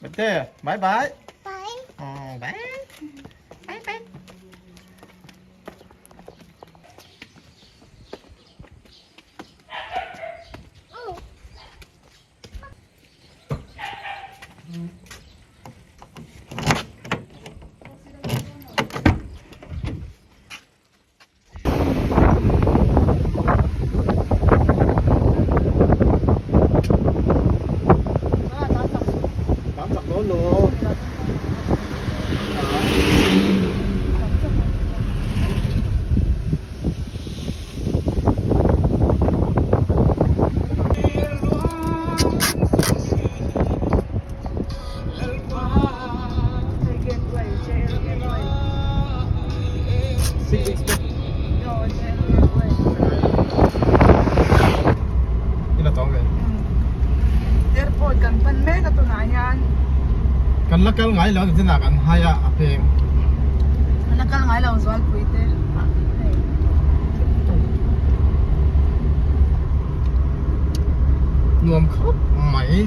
Bete, bye bye. Bye. Oh, bye. Bye bye. Airport kan pan mek a tunah hian kan la kal ngai lo ni chinah kan hai a a peng kan la kal ngai lo zualpui te Nuam khawp mai.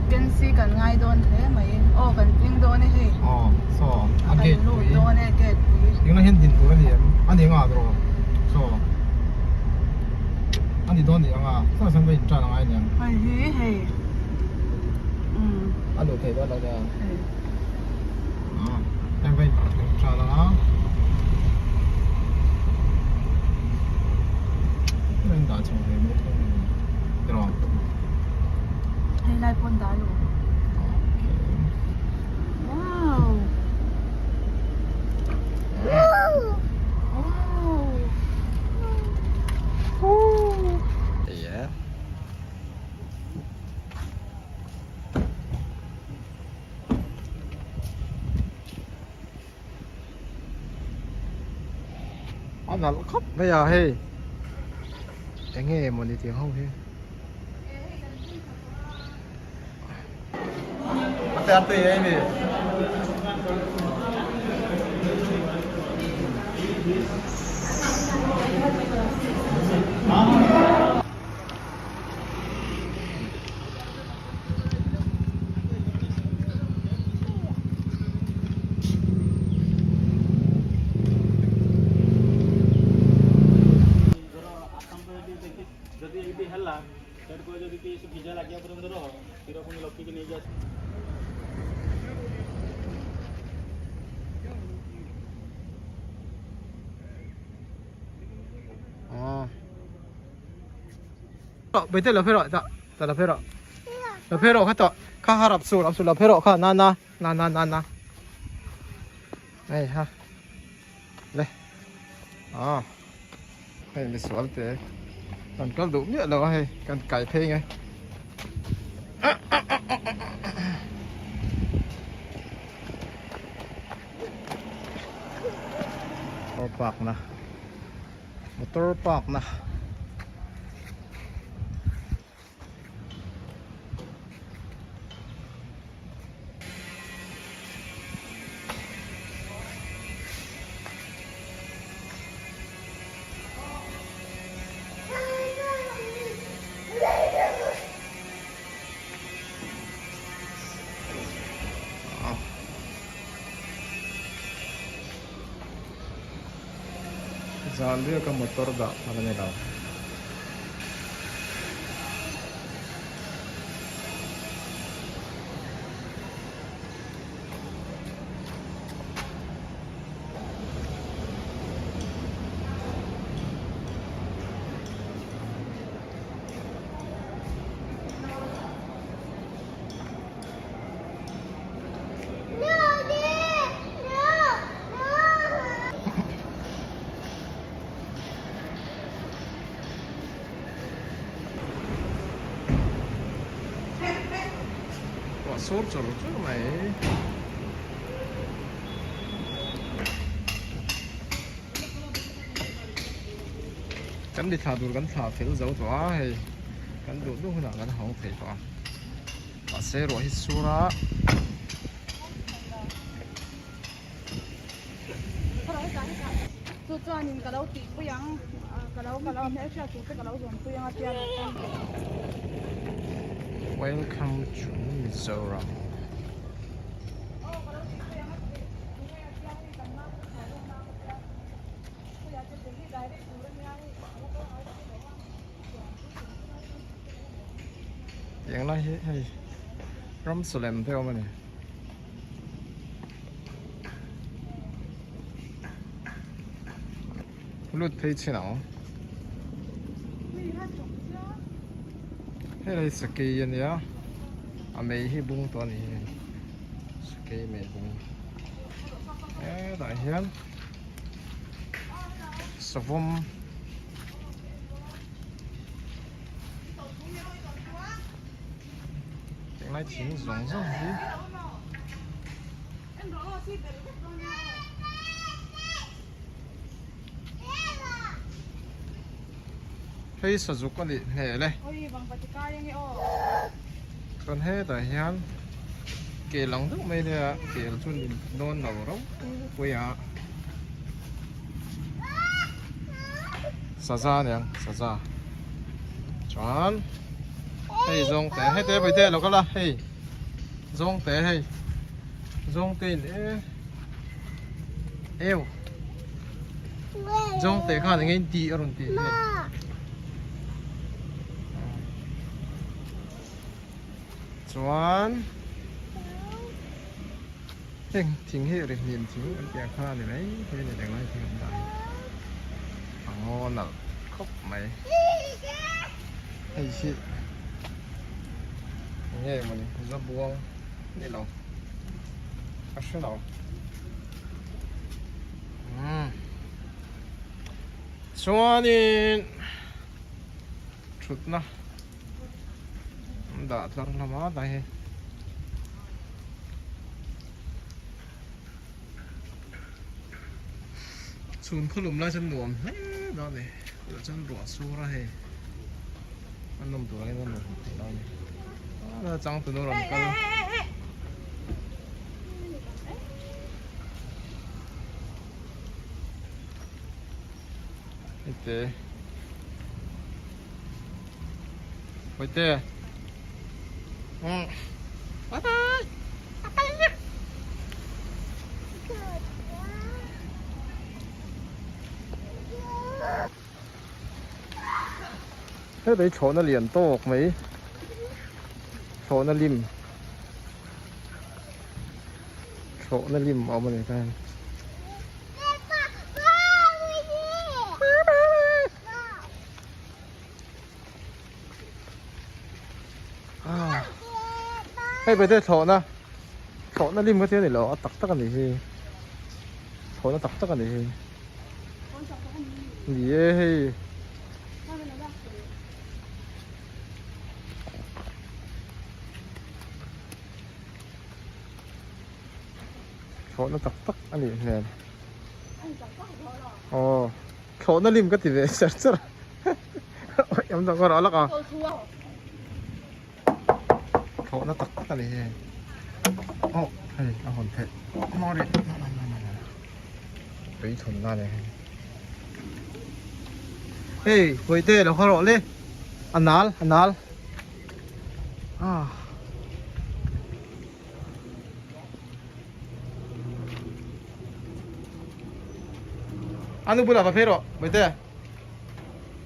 Pensi kan ngai dawn hle mai. Aw kan thleng dawn e hei. Aw saw a gate pui. Kan lut dawn e gate pui. Tingna hian din tur a ni em? A ni anga rawh saw a ni dawn ni anga saw sawn va in tan angai aniang. Hei hi hei umm. A luh theih dawn lo nia. Hei. Aw heng va in tan anga. Heng dah chho ve mai thung a ni tiraw. Hei lai pawn dah lo. Okay. Wow. Wow. Wow. Yeah. A nalh khawp mai a hei eng nge mawni tih ho hi Bete lo phei rawh tah tah lo phei rawh lo phei rawh kha tawh kha kha rap su rap su lo phei rawh kha na na na na na na hei ha le ah hei misual te kan kal duh miah lo a hei kan kai phei nge motor park na motor park na. Zan riaka motor dah phal a ni lo. Sur chur chur mai. Kan mi thla tur kan thla fel zo tawh a hei kan duh duh hunah kan hawng thei tawh a mahse ruah hi sur a. Chu chuanin ka lo tihpui ang, ka lo ka lo hmelhriat tur te ka lo zawnpui ang a tia lo kal. Welcome to Mizoram. Tiang lai hi hei ram salem te awm a ni. Lut phei chin ang. Hei lai sakei a nia a mei hi bung tawh a ni hi sakei mei bung hetah hian savawm Tinglai thing zawng zawng hi Hei sazuk a nih hmel e. Chuan hetah hian kel ang deuh mai nia kel chu ni dawn lo ropui a. Saza aniang saza chuan hei zawng te hei te vawi te lo kal a hei zawng te hei zawng te in e eu zawng te khan enge in tih a rawn tih hei chuan Heng thing hi ri hnim thing an tih ang kha a ni mai thei a ni lenglai thing an dah hi a ngaw nalh khawp mai hei hi enge mawni zabuang ni lo ka hre lo umm chuanin thutna an dah tlar hlawm a tlai hi chhun khawlum lai chuan nuam hle dawn a ni tah chuan ruah sur a hei a nawm tur angin a nuam thei lo a ni a changtunu rawn kal. Hete Hete Bye bye Heta hi thlawhna lian tawk mai thlawhna lim thlawhna lim a awm a ni khan. Hei ve te thlawhna thlawhna lim ka tia ni lo a tak tak a nih hi thlawhna tak tak a nih hi ni e hei. Thlawhna tak tak a nih hmel. Aw thlawhna lim ka ti ve char char a awm dang erawh a lak a. Thlawhna tak tak a ni hei. Aw hei a hawn theih mawri tui thun na a ni hei. Hei Hawihte lo kha rawh le a nal a nal ah. A nu bulah va phei rawh Mawite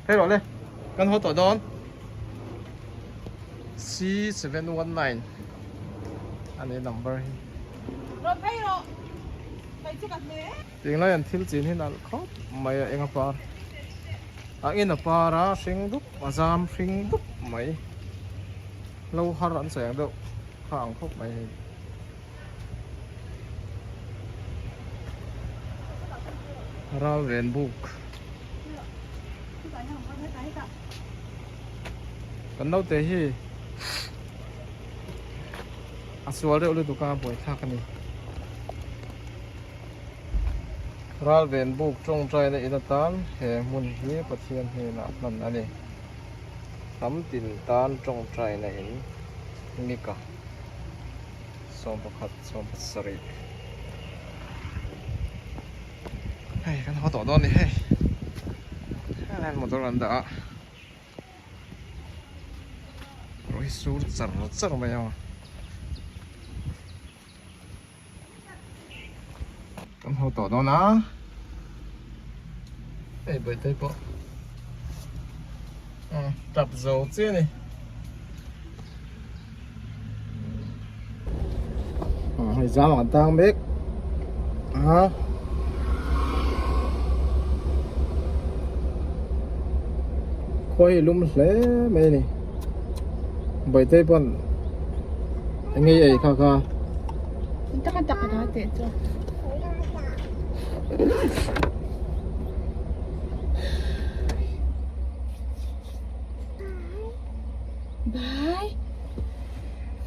phei rawh le kan haw tawh dawn C719 a ni number hi Rawn phei rawh kei chu ka hne Tinglai an thil chin hi nalh khawp mai a eng a par a in a par a hring dup a zam hring dup mai lo har an sawi ang deuh. Kha ang khawp mai hei. Ral ven buk. Kan naute hi a sual reuh lutuk a buaithlak a ni. Ral ven buk tawngtaina in atan he hmun hi Pathian hnenah hman a ni. Hnam tin tan tawngtaina in Mika 11 17. Hei kan haw tawh dawn a ni hei. Helai motor an dah a. Ruah hi sur char char mai a. Kan haw tawh dawn a. Hei Bawihtei pawh tap zo chiah a ni. Hei zam ang tang mek a. Khua hi lum hle mai a ni. Bawihtei pawn eng nge i ei kha kha. Tak tak a teh chu. Bye.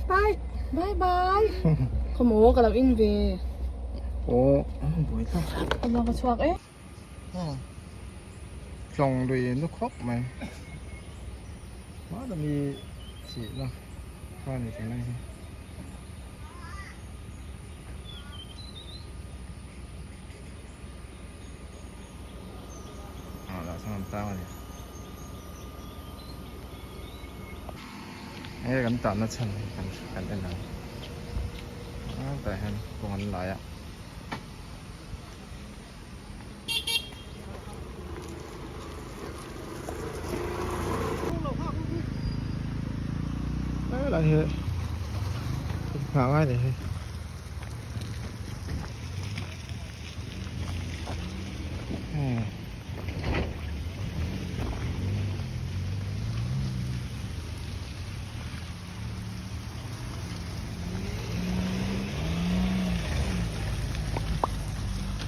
Bye. Bye bye. Khawmaw ka lo in ve. Aw, buai thlak. Khawmaw ka chhuak e. Tlawng lui nu khawp mai. Hmana mi thihna kha ni thei mai hi. Ah, dah chuan an tang a ni. Hei kan tahna chhan hi kan kan en ang. Ah, tah hian kawng an lai a. Helai hi nghah ngai ni hei.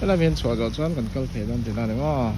Helai hian chhuah zawh chuan kan kal thei dawn tihna a ni maw.